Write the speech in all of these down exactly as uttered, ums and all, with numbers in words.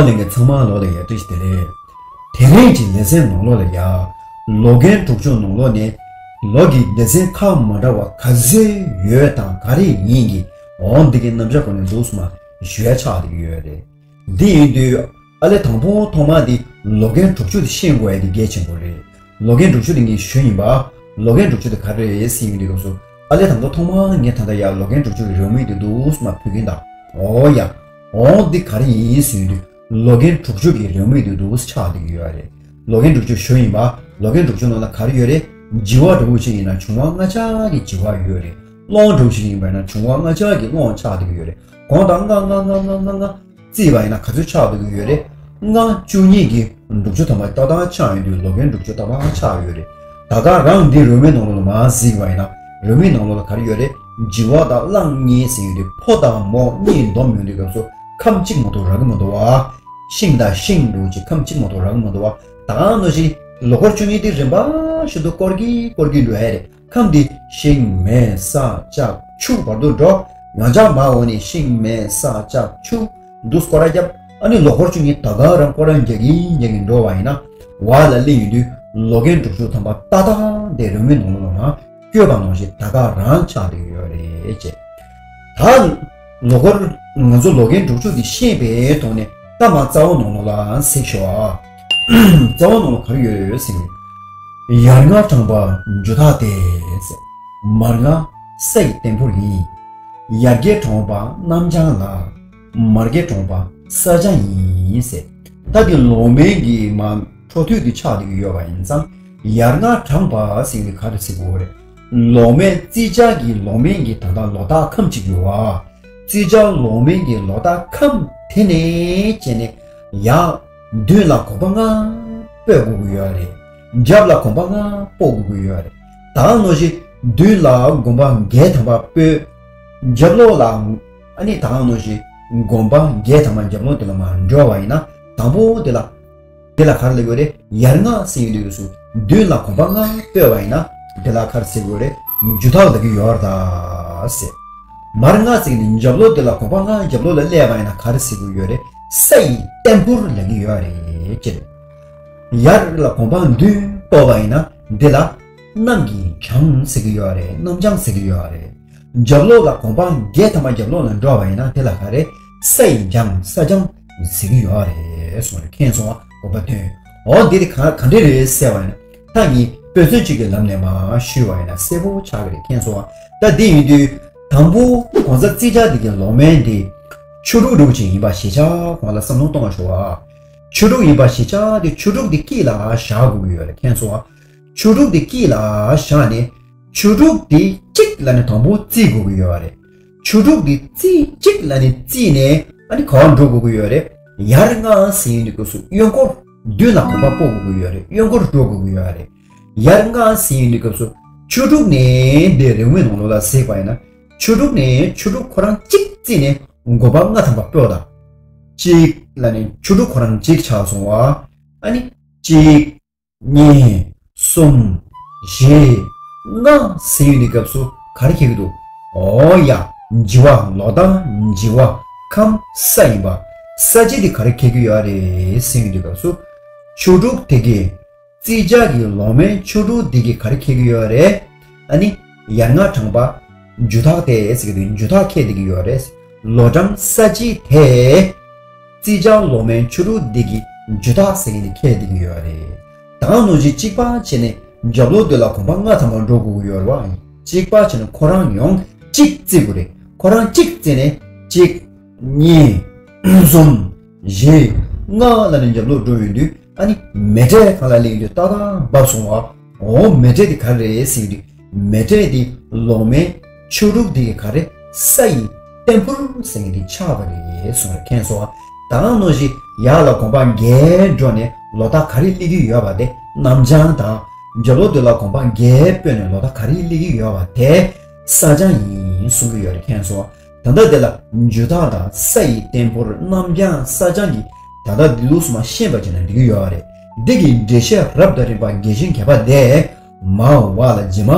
ལྷན་རྒྱས་ཚང་མ་ལོ་ལ་ཡ་བཀྲ་ཤིས་བདེ་ལེགས། དེ་རིང་གི་ལེ་ཚན་ནང་ལོགས་ལ་ཡ། ལོ་རྒན་དྲུག་ཅུ་ནང་ལོགས་ནས་ལོ་གི་སྡེ་ཚན་ཁག་མ་འདྲ་བ་ག་ཚོད་ཡོད་དང་ག་རེ་ཡིན་གྱི་འོང་འདི་གི་རྣམ་གཞག་སྐོར་ནས་འདུག་སེ་མར་ཞུ་ཡ་ཆགས་བསྡད་ཀྱི་ཡོད་རེད། འདི་ཡིན་དུས་ཨ་ལས་དང་པོ་ཐོག་མ་འདི་ལོ་རྒན་དྲུག་ཅུ་དེ་ཤེས་དགོས་ཡ་དེ་གལ་ཆེན་པོ་རེད། ལོ་རྒན་དྲུག་ཅུ་དེ་ངས་ཞུས་ཡིན་པ། ལོ་རྒན་དྲུག་ཅུ་དེ་ག་རེ་རེད་ཟེར་ཡོང་དུས་སྐབས་སུ་ཨ་ལས་དང་པོ་ཐོག་མ་ངས་ད་ལྟ་ཡ་ལོ་རྒན་དྲུག་ཅུ་གི་རེའུ་མིག་དེ་འདུག་སེ་མར་ཕུལ་གྱིན་གདའ། འོ་ཡ། འོ་འདི་ག་རེ་ཡིན་ཟེར་ཡོང་དུས་ལོ་རྒན་དྲུག་ཅུ་གི་རེའུ་མིག་དེ་འདུག་སེ་ཆགས་བསྡད་ཀྱི་ཡོད་རེད། ལོ་རྒན་དྲུག་ཅུ་ཞུས་ཡིན་པ། ལོ་རྒན་དྲུག་ཅུ་ནང་ལ་ག་རེ་ཡོད་རེད། བྱི་བ་འདྲ་བོ་ཞིག་ཡིན་ན་བྱུང་བ་ལྔ་ཆ་གི་བྱི་བ་ཡོད་རེད། གླང་འདྲ་བོ་ཞིག་ཡིན་པ་ཡིན་ན་བྱུང་བ་ལྔ་ཆ་གི་གླང་ཆགས་བསྡད་ཀྱི་ཡོད་རེད། གོང་དང་ལྔ་ལྔ་ལྔ་ལྔ་ལྔ་ལྔ་བརྩིས་པ་ཡིན་ན་ག་ཚོད་ཆགས་བསྡད་ཀྱི་ཡོད་རེད། ལྔ་བཅུ་གཉིས་ཀྱི་དྲུག་ཅུ་ཐམ་པ་ཏག་ཏག་ཆགས་ཡོང་དུས་ལོ་རྒན་དྲུག་ཅུ་ཏག་ཏག་ཆགས་ཡོད་རེད། ད་ག་རང་འདི་རེའུ་མིག་ནང་ལོགས་ལ་མར་གཟིགས་པ་ཡིན་ན་རེའུ་མིག་ནང་ལོགས་ལ་ག་རེ་ཡོད་རེད། བྱི་བ་དང་གླང་གཉིས་ཟེར་ཡོང་དུས་ཕོ་དང་མོ་གཉིས་བསྡོམས་ཡོང་དུས་སྐབས་སུ་ཁམས་གཅིག་མ་གཏོགས་རག་གི་མི་འདུག་བ། ཤིང་དང་ཤིང་འདྲ་བོ་ཅིག་ཁམས་གཅིག་མ་གཏོགས་རག་གི་མི་འདུག་བ། ད་ག་ནང་བཞིན་ལོ་འཁོར་བཅུ་གཉིས་དེ་རིམ་པ་བཞིན་དུ་སྐོར་གྱིན་སྐོར་གྱིན་འགྲོ་ཡ་རེད། ཁམས་འདི་ཤིང་མེ་ས་ལྕགས་ཆུ་བར་དུ་འགྲོ། ང་ཅག་མར་འོག་ནས་ཤིང་མེ་ས་ལྕགས་ཆུ་འདུག་སེ་སྐོར་ར་བརྒྱབ། ཨ་ནི་ལོ་འཁོར་བཅུ་གཉིས་ད་ག་རང་སྐོར་ར་རྒྱག་གིན་རྒྱག་གིན་འགྲོ་བ་ཡིན་ན། འོག་ལ་སླེབས་ཡོང་དུས་ལོ་རྒན་དྲུག་ཅུ་ཐམ་པ་ཏག་ཏག་དེ་རེའུ་མིག་ནང་ལོགས་ལ་མར་བཀོད་པ་ནང་བཞིན་ད་ག་རང་ཆགས་བསྡད་ཡོད་རེད་ཅེས། ད་ལོ་འཁོར་ང་ཚོ་ལོ་རྒན་དྲུག་ཅུ་འདི་ཤེས་པའི་ཐོག་ནས་ད་མར་རྩ་བ་ནང་ལོགས་ལ་གཟིགས་ཤོག་ཨ། རྩ་བ་ནང་ལོགས་ག་རེ་ཡོད་ཟེར་ན། ཡར་ལྔ་དྲངས་པ་འཇུ་ཐག་སྟེ། མར་ལྔ་ས་ཡི་བརྟན་ཕོར་ཡིན། ཡར་རྒྱས་དྲངས་པ་གནམ་བྱང་ལ། མར་རྒྱས་དྲངས་པ་ས་བྱང་ཡིན་ཟེར། ད་འདི་ལོག་སྨྲའི་གི་མར་འཕྲོ་མཐུད་དུ་ཆགས་བསྡད་ཀྱི་ཡོད་པ་ཡིན་ཙང་ཡར་ལྔ་དྲངས་པ་ཟེར་ནས་ག་རེ་ཟེར་དགོས་རེད། ལོག་སྨྲའི་བརྩི་བྱ་གི་ལོག་སྨྲའི་གི་ད་ལྟ་ལོ་རྟགས་ཁམས་གཅིག་ཡོད་པ། བརྩི་བྱ་ལོག་སྨྲའི་གི་ལོ་རྟགས་ཁམས་དེ་ནས་བྱས་ནས་ཡར་མདུན་ལ་གོམ་པ་ལྔ་སྤོས་དགོས་ཀྱི་ཡོད་རེད། རྒྱབ་ལ་གོམ་པ་ལྔ་སྤོ་དགོས་ཀྱི་ཡོད་རེད། ད་ག་ནང་བཞིན་མདུན་ལ་གོམ་པ་བརྒྱད་ཐམ་པ་སྤོས། རྒྱབ་ལོགས་ལ་ཨ་ནི་ད་ག་ནང་བཞིན་གོམ་པ་བརྒྱད་ཐམ་པ་རྒྱབ་ལོགས་དེ་ལ་མར་འགྲོ་བ་ཡིན་ན་དང་པོ་དེ་ལ། དེ་ལ་ག་རེ་ལབ་ཀྱི་ཡོད་རེད། ཡར་ལྔ་ཟེར་ཡོང་དུས་སུ་མདུན་ལ་གོམ་པ་ལྔ་སྤོས་པ་ཡིན་ན་དེ་ལ་ག་རེ་ཟེར་གྱི་ཡོད་རེད། འཇུ་ཐག་ལབ་ཀྱི་ཡོད་རེད་ད་ཟེར། མར་ལྔ་ཟེར་ནས་རྒྱབ་ལོགས་དེ་ལ་གོམ་པ་ལྔ་རྒྱབ་ལོགས་ལ་སླེབས་པ་ཡིན་ན་ག་རེ་ཟེར་གྱི་ཡོད་རེད། ས་ཡི་བརྟན་ཕོར་ལབ་ཀྱི་ཡོད་རེད་ཅེས། ཡར་ལ་གོམ་པ་བདུན་སྤོས་པ་ཡིན་ན་དེ་ལ་གནམ་གྱི་བྱང་ཟེར་གྱི་ཡོད་རེད། གནམ་བྱང་ཟེར་གྱི་ཡོད་རེད། རྒྱབ་ལོགས་ལ་གོམ་པ་བརྒྱད་ཐམ་པ་རྒྱབ་ལོགས་ལ་འགྲོ་བ་ཡིན་ན་དེ་ལ་ག་རེ། ས་ཡི་བྱང་ས་བྱང་ཟེར་གྱི་ཡོད་རེད་གསུངས་རེད། མཁྱེན་སོང་ང་། གོ་བ་དོན། འོ་འདི་དེ་ག་ག་འདྲ་རེད་ཟེར་བ་ཡིན་ན། ད་ངས་དཔེ་མཚོན་གཅིག་གི་ལམ་ནས་མར་ཞུས་པ་ཡིན་ན་གསལ་པོ་ཆགས་ཀྱི་རེད། མཁྱེན་སོང་ང་། ད་འདི་ཡིན་དུས་དང་པོ་གོང་ས་བརྩི་བྱ་འདི་གི་ལོག་སྨྲ་འདི་ཆོས་དྲུག་འདྲ་བོ་ཅིག་ཡིན་པ་ཞིག་ཆགས་གོང་ལ་བསམ་བློ་གཏོང་བ་ཞོག་ཨ། ཆོས་དྲུག་ཡིན་པ་ཞིག་ཆགས་དེ་ཆོས་དྲུག་འདི་དཀྱིལ་ལ་བཞག་དགོས་ཀྱི་ཡོད་རེད། མཁྱེན་སོང་ང་། ཆོས་དྲུག་འདི་དཀྱིལ་ལ་བཞག་ནས། ཆོས་དྲུག་དེ་གཅིག་ལབ་ནས་དང་པོ་བརྩི་དགོས་ཀྱི་ཡོད་རེད། ཆོས་དྲུག་དེ་བརྩི་གཅིག་ལབ་ནས་བརྩིས་ནས་ཨ་ནི་ག་པར་འགྲོ་དགོས་ཀྱི་ཡོད་རེད། ཡར་ལྔ་ཟེར་ཡོང་དུས་སྐབས་སུ་གཡོན་སྐོར་མདུན་ལ་གོམ་པ་སྤོ་དགོས་ཀྱི་ཡོད་རེད། གཡོན་སྐོར་འགྲོ་དགོས་ཀྱི་ཡོད་རེད། ཡར་ལྔ་ཟེར་ཡོང་དུས་སྐབས་སུ་ཆོས་དྲུག་ནས་འདི་རེའུ་མིག་ནང་ལོགས་ལ་གཟིགས་པ་ཡིན་ན་ཆོས་དྲུག་ནས་ཆོས་དྲུག་ཁོ་རང་གཅིག་བརྩིས་ནས་གོམ་པ་ལྔ་ཐམ་པ་སྤོས་དང་། གཅིག་ལབ་ནས་ཆོས་དྲུག་ཁོ་རང་གཅིག་ཆགས་སོང་བ། ཨ་ནི་གཅིག་གཉིས། གསུམ། བཞི། ལྔ་ཟེར་ཡོང་དུས་སྐབས་སུ་ག་རེ་འཁེལ་གྱི་འདུག་འོ་ཡ། བྱི་བ་ལོ་རྟགས་བྱི་བ་ཁམས་ས་ཡིན་པ། ས་བྱི་དེ་ག་རེ་འཁེལ་གྱི་ཡོད་རེད་ཟེར་ཡོང་དུས་སྐབས་སུ། ཆོས་དྲུག་དེ་གའི་བརྩི་བྱ་གི་ལོག་སྨྲ་ཆོས་དྲུག་དེ་གའི་ག་རེ་འཁེལ་གྱི་ཡོད་རེད། ཨ་ནི་ཡར་ལྔ་དྲངས་པ་འཇུ་ཐག་སྟེ་ཟེར་གྱི་འདུག་འཇུ་ཐག་འཁེལ་བསྡད་ཀྱི་ཡོད་རེད། ལོ་གྲངས་ས་བྱི་དེ། བརྩི་བྱ་ལོག་སྨྲ་ཆོས་དྲུག་འདི་གི་འཇུ་ཐག་ཟེར་མཁན་དེ་འཁེལ་བསྡད་ཀྱི་ཡོད་རེད། ད་ག་ནང་བཞིན་གཅིག་པ་བྱས་ནས་རྒྱབ་ལོགས་དེ་ལ་གོམ་པ་ལྔ་ཐམ་པ་འགྲོ་དགོས་ཀྱི་ཡོད་རེད་བ། གཅིག་པ་བྱས་ནས་ཁོ་རང་ཡང་གཅིག་བརྩི་དགོས་རེད། ཁོ་རང་གཅིག་བརྩིས་ནས་གཅིག་གཉིས། གསུམ། བཞི། ལྔ་ལབ་ནས་རྒྱབ་ལོགས་འགྲོ་ཡོང་དུས་ཨ་ནི་མེ་འབྲས་སྒང་ལ་སླེབས་ཡོང་དུས་ཏག་ཏག་བབས་སོང་བ། འོ་མེ་འབྲས་དེ་ག་རེ་རེད་ཟེར་དུས། མེ་འབྲས་དེ་ལོག་སྨྲ་ཆོས་དྲུག་དེ་ག་རེ་ས་ཡི་བརྟན་ཕུར་ཟེར་མཁན་དེ་ཆགས་པ་རེད་གསུངས་རེད། མཁྱེན་སོང་ང་། ད་ག་ནང་བཞིན་ཡར་ལ་གོམ་པ་བརྒྱད་འགྲོ་ནས་ལོ་རྟགས་ག་རེ་སླེབས་ཀྱི་ཡོད་པ་དེ་གནམ་བྱང་དང་། རྒྱབ་ལོགས་དེ་ལ་གོམ་པ་བརྒྱད་སྤོས་ནས་ལོ་རྟགས་ག་རེ་སླེབས་ཀྱི་ཡོད་པ་དེ་ས་བྱང་ཡིན་གསུང་གི་ཡོད་རེད། མཁྱེན་སོང་ང་། ད་ལྟ་དེ་ལ་འཇུ་ཐག་དང་ས་ཡི་བརྟན་ཕུར་གནམ་བྱང་ས་བྱང་གི་ད་ལྟ་འདི་ལུགས་སུ་མ་ཤེས་པ་བྱས་ན་འགྲིག་གི་ཡོད་རེད། འདི་གི་འགྲེལ་བཤད་རབ་དང་རིམ་པ་རྒྱས་ཤིང་རྒྱས་པ་དེ་མར་འོག་ལ་རྗེས་མ་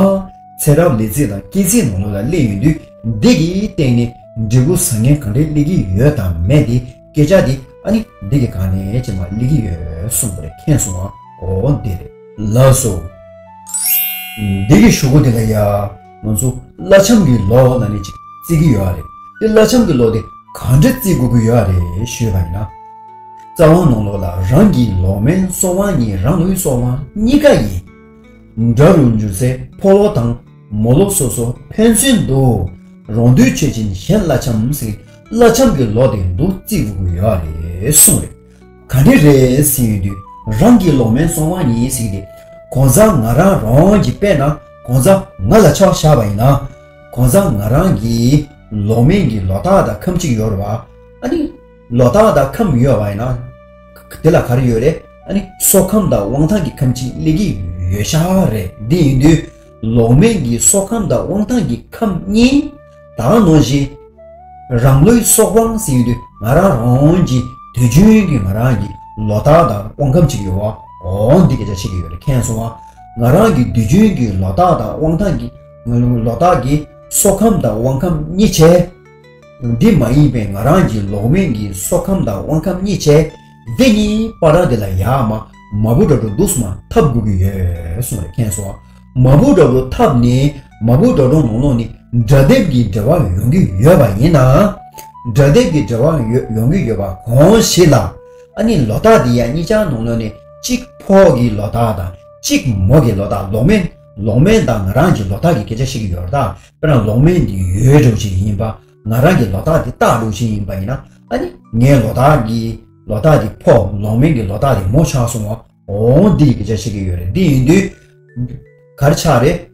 ཚེ་རབས་ལས་ཚིག་དང་སྐྱེས་ཚིག་ནང་ལོགས་ལ་སླེབས་ཡོང་དུས་འདི་གི་སྟེང་ནས་འབྲས་བུ་བཟང་ངན་གང་འདྲ་སླེབས་ཀྱི་ཡོད་དང་མེད་དེ་སྐད་ཆ་དེ་ ཨ་ནི་འདི་གི་སྒང་ནས་ཅིག་མར་སླེབས་ཀྱི་ཡོད་གསུངས་པ་རེད། མཁྱེན་སོང་ང་། འོ་འདི་རེད། ལགས་སོ། འདི་གི་གཞུག་གུ་འདི་ལ་ཡ། ང་ཚོ་བླ་འཆམ་གྱི་ལོ་ལབ་ནས་ཅིག་བརྩི་གི་ཡོད་རེད། དེ་བླ་འཆམ་གྱི་ལོ་དེ་ག་འདྲ་བརྩི་དགོས་ཀྱི་ཡོད་རེད་ཞུས་པ་ཡིན་ན། རྩ་བ་ནང་ལོགས་ལ་རང་གི་ལོག་མེན་སྲོག་དབང་གཉིས། རང་ལུས་སྲོག་དབང་གཉིས་ཀ་ཡིན། དགྲ་རུ་འགྱུར་སའི་ཕོ་ལོ་དང་མོ་ལོ་སོ་སོ་ཕན་ཚུན་དུ། རང་དུས་མཆོད་ཅིང་གཞན་བླ་འཆམ་ཟེར། བླ་འཆམ་གྱི་ལོ་དེ་འདུག་བརྩི་དགོས་ཀྱི་ཡོད་རེད་གསུངས་རེད། ག་འདྲ་རེད་ཟེར་ཡོང་དུས། རང་གི་ལོག་མེན་སྲོག་དབང་གཉིས་ཟེར་གྱི་དེ། གང་ཟག་ང་རང་རང་གི། དཔེར་ན་གང་ཟག་ང་ལ་ཆ་བཞག་པ་ཡིན་ན། གང་ཟག་ང་རང་གི་ལོག་མེན་གྱི་ལོ་རྟགས་དང་ཁམས་གཅིག་ཡོད་རེད་བ། ཨ་ནི་ལོ་རྟགས་དང་ཁམས་ཡོད་པ་ཡིན་ན། དེ་ལ་ག་རེ་ཡོད་རེད། ཨ་ནི་སྲོག་ཁམས་དང་དབང་ཐང་གི་ཁམས་གཅིག་སླེབས་ཀྱི་ཡོད་ཤག་རེད། འདི་ཡིན་དུས་ལོག་མེན་གྱི་སྲོག་ཁམས་དང་དབང་ཐང་གི་ཁམས་གཉིས། ད་ག་ནང་བཞིན་རང་ལུས་སྲོག་དབང་ཟེར་ཡོང་དུས། ང་རང་རང་གི་དུས་རྒྱུན་གྱི་ང་རང་གི་ལོ་རྟགས་དང་དབང་ཁམས་གཅིག་ཡོད་པ། འོ་འདི་སྐད་ཆ་བཤད་ཀྱི་ཡོད་རེད། མཁྱེན་སོང་ང་། ང་རང་གི་དུས་རྒྱུན་གྱི་ལོ་རྟགས་དང་དབང་ཐང་གི། ལོ་རྟགས་ཀྱི་སྲོག་ཁམས་དང་དབང་ཁམས་གཉིས་བྱས། འདི་མ་ཡིན་པའི་ང་རང་གི་ལོག་མེན་གྱི་སྲོག་ཁམས་དང་དབང་ཁམས་གཉིས་བྱས། འདི་གཉིས་བར་དེ་ལ་ཡར་མར་མ་བུ་དགྲ་གྲོགས་འདུག་སེ་མར་འཐབ་དགོས་ཀྱི་ཡོད་གསུངས་རེད། མཁྱེན་སོང་ང་། མ་བུ་དགྲ་གྲོགས་འཐབ་ནས། མ་བུ་དགྲ་གྲོགས་ནང་ལོགས་ནས་འདྲ་འདེབས་ཀྱི་འབྲེལ་བ་ཡོང་གི་ཡོད་པ་ཡིན་ན། འདྲ་འདེབས་ཀྱི་འབྲེལ་བ་ཡོ་ཡོང་གི་ཡོད་པ་གང་ཞིག་ལ། ཨ་ནི་ལོ་རྟགས་འདི་ཡང་གཉིས་ཆ་ནང་ལོགས་ནས་གཅིག་ཕོ་གི་ལོ་རྟགས་དང་གཅིག་མོ་གི་ལོ་རྟགས། ལོག་མེན། ལོག་མེན་དང་ང་རང་གི་ལོ་རྟགས་ཀྱི་སྐད་ཆ་བཤད་ཀྱི་ཡོད་རེད་ད། དཔེར་ན་ལོག་མེན་འདི་ཡོས་འདྲ་བོ་ཅིག་ཡིན་པ། ང་རང་གི་ལོ་རྟགས་འདི་སྟག་འདྲ་བོ་ཅིག་ཡིན་པ་ཡིན་ན། ཨ་ནི་ངའི་ལོ་རྟགས་ཀྱི་ལོ་རྟགས་འདི་ཕོ། ལོག་མེན་གྱི་ལོ་རྟགས་འདི་མོ་ཆགས་སོང་བ། འོ་འདི་ཡི་སྐད་ཆ་བཤད་ཀྱི་ཡོད་རེད། འདི་ཡིན་དུས་ག་རེ་ཆགས་རེད།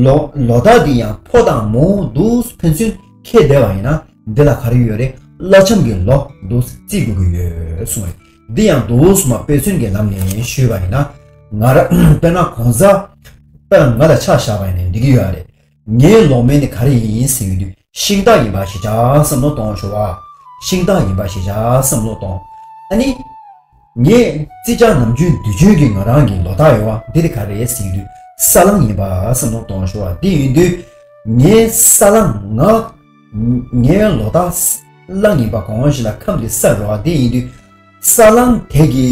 ལོ་ལོ་རྟགས་འདི་ཡང་ཕོ་དང་མོ་འདུག་སེ་ཕན་ཚུན་འཁེལ་བསྡད་པ་ཡིན་ན། འདི་ལ་ག་རེ་ཡོད་རེད། བླ་འཆམ་གྱི་ལོ་འདུག་སེ་བརྩི་དགོས་ཀྱི་ཡོད་གསུངས་རེད། འདི་ཡང་འདུག་སེ་མར་དཔེ་མཚོན་གྱི་ལམ་ནས་ཞུས་པ་ཡིན་ན། ང་རང་དཔེར་ན་གང་ཟག་དཔེར་ན་ང་ལ་ཆ་བཞག་པ་ཡིན་ན་འགྲིག་གི་ཡོད་རེད། ངའི་ལོག་མེན་ནི་ག་རེ་ཡིན་ཟེར་ཡོང་དུས། ཤིང་རྟ་ཡིན་པ་ཞིག་བྱ་བསམ་བློ་གཏོང་ཞུ་བ། ཤིང་རྟ་ཡིན་པ་ཞིག་བྱ་བསམ་བློ་གཏོང་། ཨ་ནི། ངས་བརྩི་བྱ་ནམ་རྒྱུན་དུས་རྒྱུན་གྱི་ང་རང་གི་ལོ་རྟགས་ཡོད་པ་འདི་དེ་ག་རེ་ཟེར་ཡོང་དུས། ས་གླང་ཡིན་པ་བསམ་བློ་གཏོང་ཞུ་བ། འདི་ཡིན་དུས། ངའི་ས་གླང་ང་། ངའི་ལོ་རྟགས་གླང་ཡིན་པ་གང་ཞིག་ལ་ཁམས་འདི་ས་རེད་བ། འདི་ཡིན་དུས། ས་གླང་དེ་གི་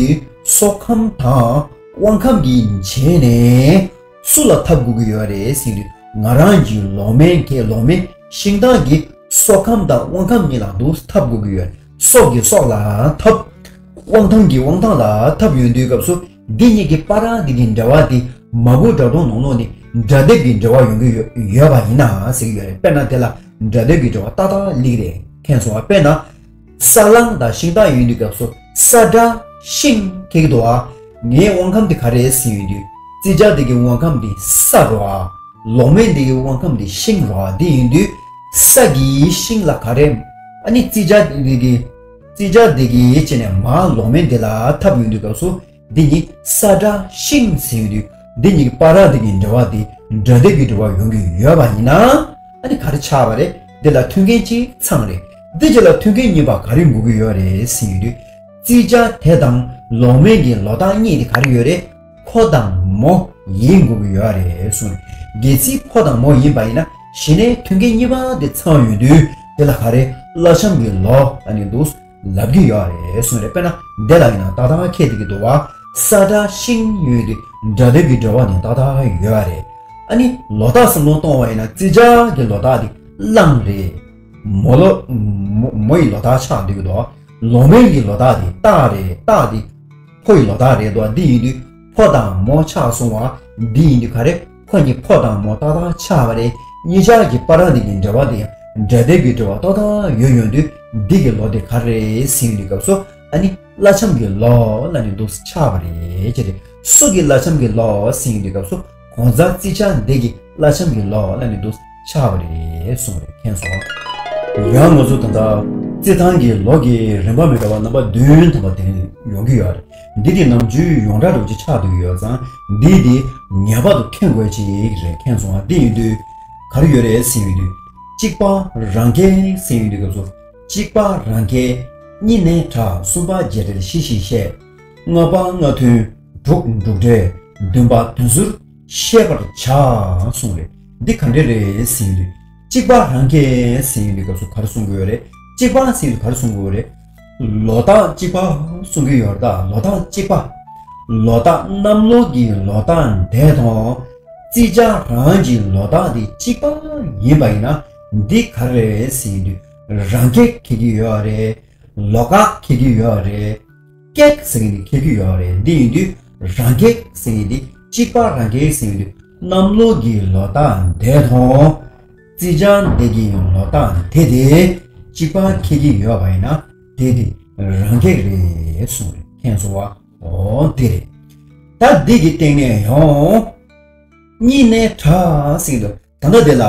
སྲོག་ཁམས་དང་དབང་ཁམས་ཀྱི་བྱས་ནས་སུ་ལ་འཐབ་དགོས་ཀྱི་ཡོད་རེད་ཟེར་དུས། ང་རང་གི་ལོག་མེན་གྱི་ལོག་མེན་ཤིང་རྟ་གི་སྲོག་ཁམས་དང་དབང་ཁམས་གཉིས་ལ་འདུག་སེ་འཐབ་དགོས་ཀྱི་ཡོད། སྲོག་གི་སྲོག་ལ་འཐབ། དབང་ཐང་གི་དབང་ཐང་ལ་འཐབ་ཡོང་དུས་སྐབས་སུ། འདི་གཉིས་ཀྱི་བར་འདི་གི་འབྲེལ་བ་འདི་མ་བུ་དགྲ་གྲོགས་ནང་ལོགས་ནས་འདྲ་འདེབས་ཀྱི་འབྲེལ་བ་ཡོང་གི་ཡོད་ཡོད་པ་ཡིན་ན་ཟེར་གྱི་ཡོད་རེད། དཔེར་ན་དེ་ལ་འདྲ་འདེབས་ཀྱི་འབྲེལ་བ་ཏག་ཏག་སླེབས་ཀྱི་རེད། མཁྱེན་སོང་བ། དཔེར་ན། ས་གླང་དང་ཤིང་རྟ་ཡོང་དུས་སྐབས་སུ། ས་དགྲ་ཤིང་འཁེལ་གྱི་འདུག་ཨ། ངའི་དབང་ཁམས་དེ་ག་རེ་ཟེར་ཡོང་དུས། བརྩི་བྱ་དེ་གི་དབང་ཁམས་དེ་ས་རེད་བ། ལོག་མེན་དེ་གི་དབང་ཁམས་དེ་ཤིང་རེད་བ། དེ་ཡིན་དུས། ས་གི་ཤིང་ལ་ག་རེ། ཨ་ནི་བརྩི་བྱ་དེ་གི། བརྩི་བྱ་དེ་གི་བྱས་ནས་མར་ལོག་མེན་དེ་ལ་འཐབ་ཡོང་དུས་སྐབས་སུ། འདི་ནི་ས་དགྲ་ཤིང་ཟེར་ཡོང་དུས། འདི་གཉིས་ཀྱི་བར་དེ་གི་འབྲེལ་བ་དེ་འདྲ་འདེབས་ཀྱི་འབྲེལ་བ་ཡོང་གི་ཡོད་པ་ཡིན་ན། ཨ་ནི་ག་རེ་ཆགས་པ་རེད། འདི་ལ་མཐུན་རྐྱེན་གཅིག་ཚང་རེད། འདི་གཅིག་ལ་མཐུན་རྐྱེན་གཉིས་པ་ག་རེ་དགོས་ཀྱི་ཡོད་རེད་ཟེར་ཡོང་དུས། བརྩི་བྱ་དེ་དང་ལོག་མེན་གྱི་ལོ་རྟགས་གཉིས་དེ་ག་རེ་ཡོད་རེད། ཕོ་དང་མོ་ཡིན་དགོས་ཀྱི་ཡོད་རེད་གསུངས་རེད། གལ་སྲིད་ཕོ་དང་མོ་ཡིན་པ་ཡིན་ན། གཞི་ནས་མཐུན་རྐྱེན་གཉིས་པ་དེ་ཚང་ཡོང་དུས། དེ་ལ་ག་རེ། བླ་འཆམ་གྱི་ལོ་ཨ་ནི་འདུག་ལབ་ཀྱི་ཡོད་རེད་གསུངས་རེད། དཔེར་ན་འདི་ལ་ཡིན་ན་ཏག་ཏག་འཁེལ་བསྡད་ཀྱི་འདུག་བ། ས་དགྲ་ཤིང་ཡོད་དུས་འདྲ་འདེབས་ཀྱི་འབྲེལ་བ་ནི་ཏག་ཏག་ཡོད་རེད། ཨ་ནི་ལོ་རྟགས་བསམ་བློ་གཏོང་བ་ཡིན་ན། བརྩི་བྱ་གི་ལོ་རྟགས་དེ་གླང་རེད། མོ་ལོ། མོ་མོ་ཡི་ལོ་རྟགས་ཆགས་བསྡད་ཀྱི་འདུག་ལོག་མེན་གྱི་ལོ་རྟགས་དེ་སྟག་རེད། སྟག་དེ་ཕོ་ཡི་ལོ་རྟགས་རེད་འདུག་འདི་ཡིན་དུས་ཕོ་དང་མོ་ཆགས་སོང་བ། འདི་ཡིན་དུས་ག་རེ། ཁོ་གཉིས་ཕོ་དང་མོ་ཏག་ཏག་ཆགས་པ་རེད། གཉིས་ཆར་གྱི་བར་འདི་གི་འབྲེལ་བ་དེ་ཡང་འདྲ་འདེབས་ཀྱི་འབྲེལ་བ་ཏག་ཏག་ཡོད་ཡོང་དུས། འདི་གི་ལོ་དེ་ག་རེ་ཟེར་ཡོང་དུས་སྐབས་སུ། ཨ་ནི་བླ་འཆམ་གྱི་ལོ་ལབ་ནས་འདུག་ཆགས་པ་རེད། ཅེས་རེད། སུ་གི་བླ་འཆམ་གྱི་ལོ་ཟེར་ཡོང་དུས་སྐབས་སུ། གང་ཟག་བརྩི་བྱ་འདི་གི་བླ་འཆམ་གྱི་ལོ་ལབ་ནས་འདུག་ཆགས་པ་རེད་གསུངས་རེད། མཁྱེན་སོང་། ཡང་ང་ཚོ་ད་ལྟ་བརྩི་སྟངས་ཀྱི་ལོ་གི་རིམ་པ་མི་འདྲ་བ་རྣམ་པ་བདུན་ཐམ་པ་དེ་ཡོང་གི་ཡོད་རེད། འདི་དེ་ནམ་རྒྱུན་ཡོངས་གྲགས་འདྲ་བོ་ཅིག་ཆགས་བསྡད་ཀྱི་ཡོད་ཙང་། འདི་དེ་ངེས་པར་དུ་མཁྱེན་དགོས་ཅིག་རེད། མཁྱེན་སོང་བ། འདི་ཡིན་དུས་ག་རེ་ཡོད་རེད་ཟེར་ཡོང་དུས། གཅིག་པ་རང་རྒྱལ་ཟེར་ཡོང་དུས་སྐབས་སུ། གཅིག་པ་རང་རྒྱལ། གཉིས་གནས་གྲགས། གསུམ་པ་རྗེས་འབྲེལ་ཞི་ཞིང་གཤེགས། ལྔ་པ་སྔ་ཐོན། དྲུག་འབྲུག་སྒྲས། བདུན་པ་དོན་ཟུར་ཤེས་པར་བྱ་གསུངས་རེད། འདི་ག་འདྲ་རེད་ཟེར་ཡོང་དུས། གཅིག་པ་རང་རྒྱལ་ཟེར་ཡོང་དུས་སྐབས་སུ་ག་རེ་གསུང་དགོས་རེད། གཅིག་པ་ཟེར་ཡོང་དུས་ག་རེ་གསུང་དགོས་རེད། ལོ་རྟགས་གཅིག་པ་གསུང་གི་ཡོད་རེད། ད་ལོ་རྟགས་གཅིག་པ། ལོ་རྟགས་གནམ་ལོ་གི་ལོ་རྟགས་འདི་དང་། བརྩི་བྱ་རང་གི་ལོ་རྟགས་དེ་གཅིག་པ་ཡིན་པ་ཡིན་ན། འདི་ག་རེ་རེད་ཟེར་དུས། རང་སྐྱེས་འཁེལ་གྱི་ཡོད་རེད། ལོ་འགག་འཁེལ་གྱི་ཡོད་རེད། སྐྱེས་ཟེར་མཁན་འདི་འཁེལ་གྱི་ཡོད་རེད། འདི་ཡིན་དུས་རང་སྐྱེས་ཟེར་མཁན་འདི་གཅིག་པ་རང་སྐྱེས་ཟེར་མཁན་འདི་གནམ་ལོ་གི་ལོ་རྟགས་འདི་དང་། བརྩི་བྱ་འདི་གི་ལོ་རྟགས་འདི་དེ་གཅིག་པ་འཁེལ་གྱི་ཡོད་པ་ཡིན་ན། དེ་དེ་རང་སྐྱེས་རེད་གསུངས་རེད། མཁྱེན་སོང་བ། འོ་དེ་རེད། ད་འདི་གི་སྟེང་ནས་ཡང་། གཉིས་ནས་ཕྲ་ཟེར་གྱི་འདུག་ད་ལྟ་དེ་ལ།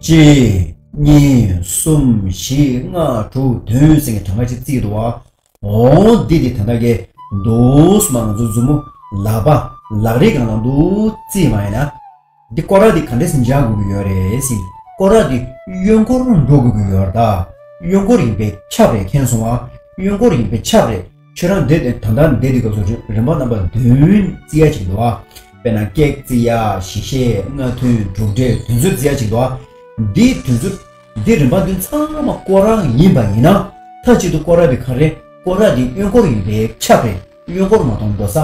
གཅིག་གཉིས། གསུམ། བཞི། ལྔ། དྲུག་བདུན་ཟེར་གྱི་གྲངས་ཀ་ཅིག་བརྩིས་འདུག་བ། འོ་འདི་དེ་ད་ལྟ་གི་འདུག་སེ་མ་ང་ཚོ་མཛུབ་མོ་ལག་པ་ལག་རིས་སྒང་ལ་འདུག་བརྩིས་པ་ཡིན་ན། འདི་སྐོར་ར་འདི་ག་འདྲས་སེ་འཇགས་དགོས་ཀྱི་ཡོད་རེད་ཟེར། སྐོར་ར་འདི་གཡོན་སྐོར་འགྲོ་དགོས་ཀྱི་ཡོད་རེད་ད། གཡོན་སྐོར་ཡིན་པས་ཁྱབ་རེད། མཁྱེན་སོང་བ། གཡོན་སྐོར་ཡིན་པས་ཁྱབ་རེད། ཁྱོད་རང་འདི་དེ་ད་ལྟ་འདི་དེ་སྐབས་སུ་རིམ་པ་རྣམ་པ་བདུན་བརྩི་ཡ་ཅིག་འདུག་བ། དཔེར་ན་སྐྱེས་བརྩི་ཡ། བཞི་བཤད། ལྔ་ཐུན། དྲུག་འགྲེལ། བདུན་ཚོད་བརྩི་ཡ་ཅིག་འདུག་བ། འདི་བདུན་ཚོད། འདི་རིམ་པ་བདུན་ཚང་མ་སྐོར་ར་ཡིན་པ་ཡིན་ན། མཐའ་གཅིག་ཏུ་སྐོར་ར་འདི་ག་རེ། སྐོར་ར་འདི་གཡོན་སྐོར་ཡིན་པས་ཁྱབ་རེད། གཡོན་སྐོར་མ་གཏོགས་འགྲོ་ས་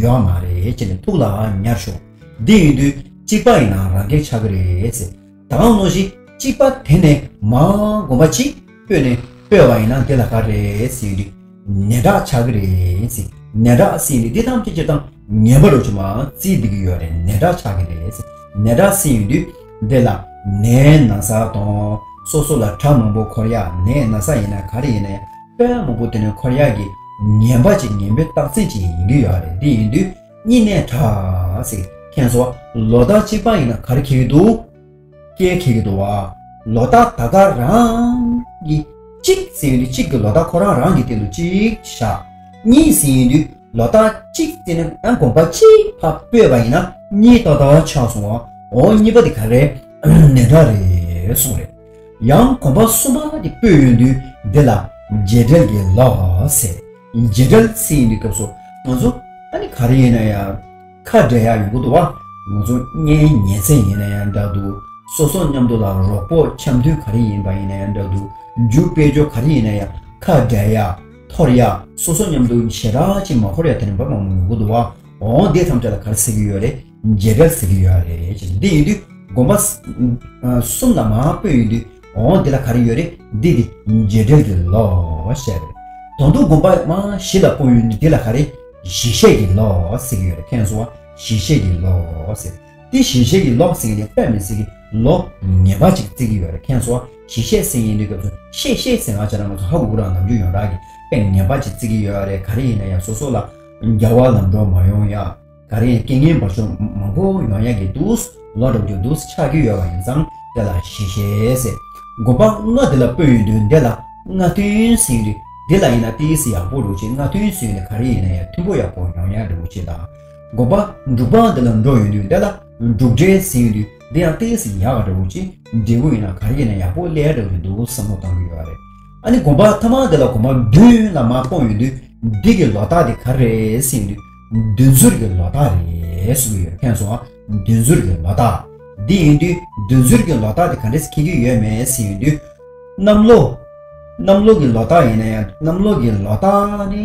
ཡོད་མ་རེད་ཅེས་ནས་ཐུགས་ལ་ཉར་ཤོག་འདི་ཡིན་དུས་གཅིག་པ་ཡིན་ན་རང་སྐྱེས་ཆགས་ཀྱི་རེད་ཟེར། ད་ག་ནང་བཞིན་གཅིག་པ་དེ་ནས་མར་གོམ་པ་གཅིག་སྤོས་ནས་སྤོས་པ་ཡིན་ན་འདི་ལ་ག་རེ་ཟེར་དུས། ནས་དྲག་ཆགས་ཀྱི་རེད་ཟེར། ནས་དྲག་ཟེར་ནས་འདི་ཐམས་ཅད་སྤྱིར་བཏང་ངན་པ་རུ་ཆུ་མ་བརྩིས་བསྡད་ཀྱི་ཡོད་རེད། ནས་དྲག་ཆགས་ཀྱི་རེད་ཟེར། ནས་དྲག་ཟེར་ཡོང་དུས་འདི་ལ་ནས་ན་ས་དང་སོ་སོ་ལ་དྲག་མང་པོ་འཁོར་ཡ། ནས་ན་ས་ཡིན་ན་ག་རེ་ཡིན་ན་ཡང་དཔེ་མང་པོ་དེ་ནས་འཁོར་ཡ་གི་ངན་པ་ཅིག་ངན་པའི་རྟགས་མཚན་ཅིག་ཡིན་གྱི་ཡོད་རེད། འདི་ཡིན་དུས་གཉིས་ནས་ཕྲ་ཟེར། མཁྱེན་སོང་བ། ལོ་རྟགས་གཅིག་པ་ཡིན་ན་ག་རེ་འཁེལ་གྱི་འདུག་སྐྱེས་འཁེལ་གྱི་འདུག་བ། ལོ་རྟགས་ད་ག་རང་གི་གཅིག་ཟེར་ཡོང་དུས་གཅིག་གི་ལོ་རྟགས་ཁོ་རང་རང་གི་སྟེང་དུ་གཅིག་བཞག་གཉིས་ཟེར་ཡོང་དུས་ལོ་རྟགས་གཅིག་ཟེར་ན་ཡང་གོམ་པ་གཅིག་ཕར་སྤོས་པ་ཡིན་ན་གཉིས་ཏག་ཏག་ཆགས་སོང་བ། འོ་གཉིས་པ་དེ་ག་རེ། ནས་དྲག་རེད་གསུངས་རེད། ཡང་གོམ་པ་གསུམ་པ་དེ་སྤོས་ཡོང་དུས་འདི་ལ་རྗེས་འབྲེལ་གྱི་ལོ་ཟེར། རྗེས་འབྲེལ་ཟེར་ཡོང་དུས་སྐབས་སུ་ང་ཚོ་ཨ་ནི་ག་རེ་ཡིན་ན་ཡང་ཁ་འབྲལ་ཡག་ཡོང་གི་འདུག་བ། ང་ཚོ་གཉེན་ཉེ་ཚན་ཡིན་ན་ཡང་འདྲ་འདུག་སོ་སོ་མཉམ་དུ་ལ་རོགས་པོ་འཆམ་མཐུན་ག་རེ་ཡིན་པ་ཡིན་ན་ཡང་འདྲ་འདུག་རྒྱུ་སྤེལ་རྒྱུ་ག་རེ་ཡིན་ན་ཡང་ཁ་འབྲལ་ཡག་འཐོར་ཡག་སོ་སོ་མཉམ་དུ་ཞེ་དྲག་ཅིག་མ་འཁོར་ཡག་དེ་འདྲ་མང་པོ་ཡོང་གི་འདུག་བ། འོ་འདི་ཐམས་ཅད་ལ་ག་རེ་ཟེར་གྱི་ཡོད་རེད། རྗེས་འབྲེལ་ཟེར་གྱི་ཡོད་རེད་ཅེས། འདི་ཡིན་དུས་གོམ་པ་གསུམ་ལ་མར་སྤོས་ཡོང་དུས། འོ་འདི་ལ་ག་རེ་ཡོད་རེད། འདི་དེ་རྗེས་འབྲེལ་གྱི་ལོ་ཞེས་རེད། ད་དུང་གོམ་པ་མར་བཞི་ལ་སྤོས་ཡོང་དུས་འདི་ལ་ག་རེ། བཞི་བཤད་ཀྱི་ལོ་ཟེར་གྱི་ཡོད་རེད། མཁྱེན་སོང་བ། བཞི་བཤད་ཀྱི་ལོ་ཟེར། འདི་བཞི་བཤད་ཀྱི་ལོ་ཟེར་གྱི་དཔེ་མི་སྲིད་ཀྱི་ལོ་ངན་པ་ཅིག་བརྩི་གི་ཡོད་རེད། མཁྱེན་སོང་བ། བཞི་བཤད་ཟེར་ཡིན་དུས་སྐབས་སུ་བཤད་བཤད་ཟེར་ང་བྱས་ན་ང་ཚོ་ཧ་གོ་གི་རང་ནམ་རྒྱུན་ཡོངས་གྲགས་ཀྱི་དཔེ་ངན་པ་ཅིག་བརྩི་གི་ཡོད་རེད། ག་རེ་ཡིན་ན་ཡང་སོ་སོ་ལ་རྒྱལ་བ་ལམ་འགྲོ་མ་ཡོང་ཡ། ག་རེ་ཡིན་རྐྱེན་ངན་བར་ཆད་མང་པོ་ཡོང་ཡ་གི་འདུག་ལོ་འདྲ་བོ་ཅིག་འདུག་ཆགས་ཀྱི་ཡོད་པ་ཡིན་ཙང་དེ་ལ་བཞི་བཤད་ཟེར། གོམ་པ་ལྔ་དེ་ལ་སྤོས་ཡོང་དུས་འདི་ལ་ལྔ་མཐུན་ཟེར་ཡོང་དུས་འདི་ལ་ཡིན་ན་ཏིས་ཡག་པོ་འདྲ་བོ་ཅིག་ལྔ་མཐུན་ཟེར་ཡོང་དུས་ག་རེ་ཡིན་ན་ཡང་མཐུན་པོ་ཡག་པོ་ཡོང་ཡ་འདྲ་བོ་ཅིག་དང་། གོམ་པ་དྲུག་པ་འདི་ལ་འགྲོ་ཡོང་དུས་འདི་ལ་དྲུག་འབྲེལ་ཟེར་ཡོང་དུས་འདི་ཡང་ཏིས་ཡག་འདྲ་བོ་ཅིག་འབྲས་བུ་ཡིན་ན་ག་རེ་ཡིན་ན་ཡག་པོ་སླེབས་འདྲ་བོ་ཅིག་འདུག་བསམ་བློ་གཏོང་གི་ཡོད་རེད། ཨ་ནི་གོམ་པ་ཐ་མ་འདི་ལ་གོམ་པ་བདུན་ལ་མར་སྤོས་ཡོང་དུས་འདི་གི་ལོ་རྟགས་འདི་ག་རེ་རེད་ཟེར་ཡོང་དུས་བདུན་ཟུར་གྱི་ལོ་རྟགས་རེད་གསུངས་ཡོད། མཁྱེན་སོང་ང་། བདུན་ཟུར་གྱི་ལོ་རྟགས། འདི་ཡིན་དུས་བདུན་ཟུར་གྱི་ལོ་རྟགས་དེ་ག་འདྲས་འཁེལ་གྱི་ཡོད་མེད་ཟེར་ཡོང་དུས། གནམ་ལོ། གནམ་ལོ་གི་ལོ་རྟགས་ཡིན་ན་ཡང་གནམ་ལོ་གི་ལོ་རྟགས་ནས་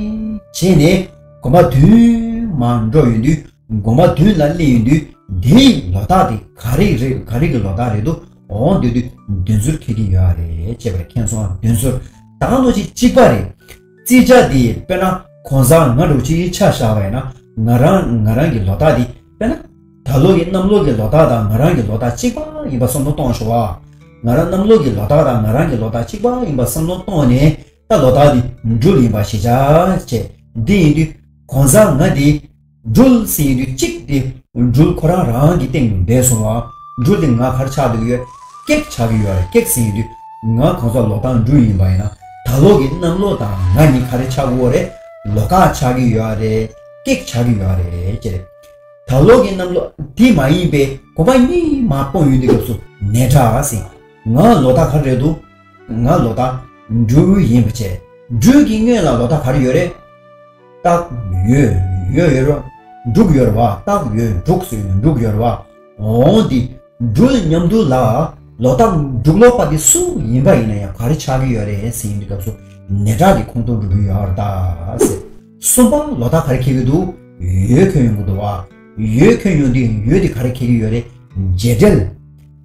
བྱས་ནས་གོམ་པ་བདུན་མར་འགྲོ་ཡོང་དུས་གོམ་པ་བདུན་ལ་སླེབས་ཡོང་དུས་འདིའི་ལོ་རྟགས་དེ་ག་རེ་རེད། ག་རེ་གི་ལོ་རྟགས་རེད་འདུག་འོང་དུས་དུས་བདུན་ཟུར་འཁེལ་གྱི་ཡོད་རེད་ཅེས་པར་མཁྱེན་སོང་ང་། བདུན་ཟུར། ད་ག་ནང་བཞིན་གཅིག་པ་རེད། བརྩི་བྱ་དེ་དཔེར་ན་གང་ཟག་ང་འདྲ་བོ་ཅིག་ཆ་བཞག་པ་ཡིན་ན་ང་རང་ང་རང་གི་ལོ་རྟགས་དེ་དཔེར་ན་ད་ལོ་གི་གནམ་ལོ་གི་ལོ་རྟགས་དང་ང་རང་གི་ལོ་རྟགས་གཅིག་པ་ཡིན་པ་བསམ་བློ་གཏོང་ཤོག་ཨ། ང་རང་གནམ་ལོ་གི་ལོ་རྟགས་དང་ང་རང་གི་ལོ་རྟགས་གཅིག་པ་ཡིན་པ་བསམ་བློ་གཏོང་ནས་ད་ལོ་རྟགས་དེ་སྦྲུལ་ཡིན་པ་ཞིག་བྱ་བྱས། འདི་ཡིན་དུས་གང་ཟག་ང་དེ་སྦྲུལ་ཟེར་ཡིན་དུས་གཅིག་དེ་སྦྲུལ་ཁོ་རང་རང་གི་སྟེང་དུ་འདས་སོང་བ། སྦྲུལ་དེ་ང་ག་རེ་ཆགས་བསྡད་ཀྱི་ཡོད། སྐྱེས་ཆགས་ཀྱི་ཡོད་རེད། སྐྱེས་ཟེར་ཡིན་དུས་ང་གང་ཟག་ལོ་རྟགས་སྦྲུལ་ཡིན་པ་ཡིན་ན་ད་ལོ་གི་གནམ་ལོ་དང་ང་གཉིས་ག་རེ་ཆགས་ཀྱི་ཡོད་རེད། ལོ་འགག་ཆགས་ཀྱི་ཡོད་རེད། སྐྱེས་ཆགས་ཀྱི་ཡོད་རེད་ཅེས་རེད། ད་ལོ་གི་གནམ་ལོ་དེ་མ་ཡིན་པའི་གོམ་པ་གཉིས་མར་སྤོ་ཡོང་དུས་སྐབས་སུ་ནས་དྲག་ཟེར། ང་ལོ་རྟགས་ག་རེ་རེད་འདུག་ང་ལོ་རྟགས་སྦྲུལ་ཡིན་པ་བྱས། སྦྲུལ་གྱི་སྔོན་ལ་ལོ་རྟགས་ག་རེ་ཡོད་རེད། སྟག་ཡོད། ཡོད་ཡོད་རེད་བ། འབྲུག་ཡོད་རེད་བ། སྟག་ཡོད། འབྲུག་ཟེར་ཡོད། འབྲུག་ཡོད་རེད་བ། འོང་དེ་སྦྲུལ་མཉམ་དུ་ལ་ལོ་རྟགས་འབྲུག་ལོ་པ་དེ་སུ་ཡིན་པ་ཡིན་ན་ཡང་ག་རེ་ཆགས་ཀྱི་ཡོད་རེད་ཟེར་ཡིན་དུས་སྐབས་སུ་ ནས་དྲག་གི་ཁོངས་གཏོགས་འགྲོ་གི་ཡོད་རེད་ད་ཟེར། གསུམ་པ་ལོག་ལྟ་ག་རེ་འཁེལ་གྱི་འདུག་ཡོད་ཁེལ་ཡོང་གི་འདུག་བ། ཡོད་ཁེལ་ཡོང་དུས་ཡོད་དེ་ག་རེ་འཁེལ་གྱི་ཡོད་རེད། རྗེས་འབྲེལ།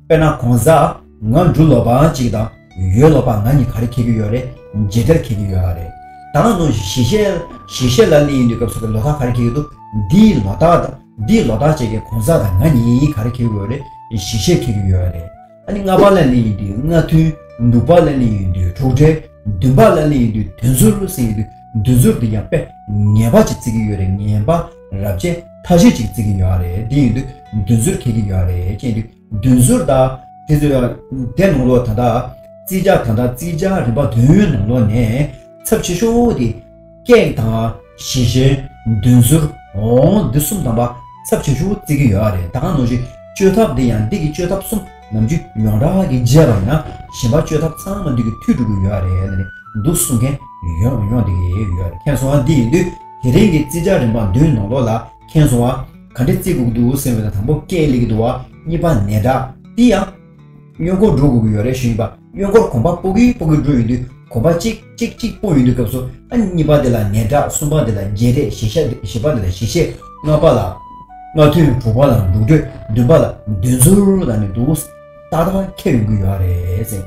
དཔེར་ན་གང་ཟག་ང་འབྲུ་ལོག་པ་གཅིག་དང་ཡོད་ལོག་པ་ང་གཉིས་ག་རེ་འཁེལ་གྱི་ཡོད་རེད། རྗེས་འབྲེལ་འཁེལ་གྱི་ཡོད་རེད། ད་ནང་བཞིན་གཞི་ཤེས་གཞི་ཤེས་ལ་གླེང་ཡོང་དུས་སྐབས་སུ་ལོག་ལྟ་ག་རེ་འཁེལ་གྱི་འདུག་འདིའི་ལོག་ལྟ་དང་འདིའི་ལོག་ལྟ་བཅས་ཀྱི་གང་ཟག་དང་ང་གཉིས་ག་རེ་འཁེལ་གྱི་ཡོད་རེད། གཞི་ཤེས་འཁེལ་གྱི་ཡོད་རེད། ཨ་ནི་ལྔ་པ་ལ་གླེང་ཡོང་དུས་སྔ་ཐུན། དྲུག་པ་ལ་གླེང་ཡོང་དུས་གྲོགས་འབྲེལ། བདུན་པ་ལ་གླེང་ཡོང་དུས་དོན་ཟུར་ཟེར་ཡོང་དུས་དོན་ཟུར་འདི་ཡང་དཔེ་ངན་པ་ཅིག་བརྩི་གི་ཡོད་རེད། ངན་པ་རབ་བྱེད་ཐ་ཤལ་ཅིག་བརྩི་གི་ཡོད་རེད། འདི་ཡིན་དུས་དོན་ཟུར་འཁེལ་གི་ཡོད་རེད་ཅེས་དུས་དོན་ཟུར་དང་དེ་ཚོ་དེ་ནང་ལོགས་ད་ལྟ་བརྩི་བྱ་ད་ལྟ་བརྩི་བྱ་རིམ་པ་བདུན་ནང་ལོགས་ནས་ཚབས་ཆེ་ཤོས་དེ། སྐད་དང་གཞི་ཤེས། དོན་ཟུར། འོང་འདི་གསུམ་དམ་པ་ཚབས་ཆེ་ཤོས་བརྩི་གི་ཡོད་རེད། ད་ག་ནང་བཞིན་བཅོས་ཐབས་འདི་ཡང་འདི་གི་བཅོས་ཐབས་གསུམ་ནམ་རྒྱུན་ཡོངས་གྲགས་ཀྱི་བརྗེད་པ་ཡིན་ན་གཞན་པ་བཅོས་ཐབས་ཚང་མ་འདི་གི་མཐུད་འགྲོ་གི་ཡོད་རེད་ལ་ནི་འདུག་གསུང་མཁན་ཡོང་ཡོང་བསྡད་ཀྱི་ཡོད་རེད། མཁྱེན་སོང་བ། འདི་ཡིན་དུས་དེ་རིང་གི་བརྩི་བྱ་རིམ་པ་བདུན་ནང་ལོགས་ལ་མཁྱེན་སོང་བ། ག་འདྲ་བརྩི་དགོས་ཀྱི་འདུག་ཟེར་བ་དང་དང་པོ་སྐད་སླེབས་ཀྱི་འདུག་བ། གཉིས་པ་ནས་དྲག་འདི་ཡང་། སྔོན་འགོག་འགྲོ་དགོས་ཀྱི་ཡོད་རེད་ཞུས་པ། སྔོན་འགོག་གོམ་པ་སྤོ་གི་སྤོ་གི་འགྲོ་ཡོང་དུས་གོམ་པ་གཅིག་གཅིག་གཅིག་སྤོ་ཡོང་དུས་སྐབས་སུ་ཨ་གཉིས་པ་དེ་ལ་ནས་དྲག་གསུམ་པ་དེ་ལ་རྗེས་འབྲེལ། བཞི་ཤ་བཞི་པ་དེ་ལ་གཞི་ཤེས། ལྔ་པ་ལ་སྔ་ཐུན། དྲུག་པ་ལ་གྲོགས་འབྲེལ། བདུན་པ་ལ་དོན་ཟུར་ལ་ནི་འདུག་ཏག་ཏག་འཁེལ་ཡོང་གི་ཡོད་རེད་ཟེར།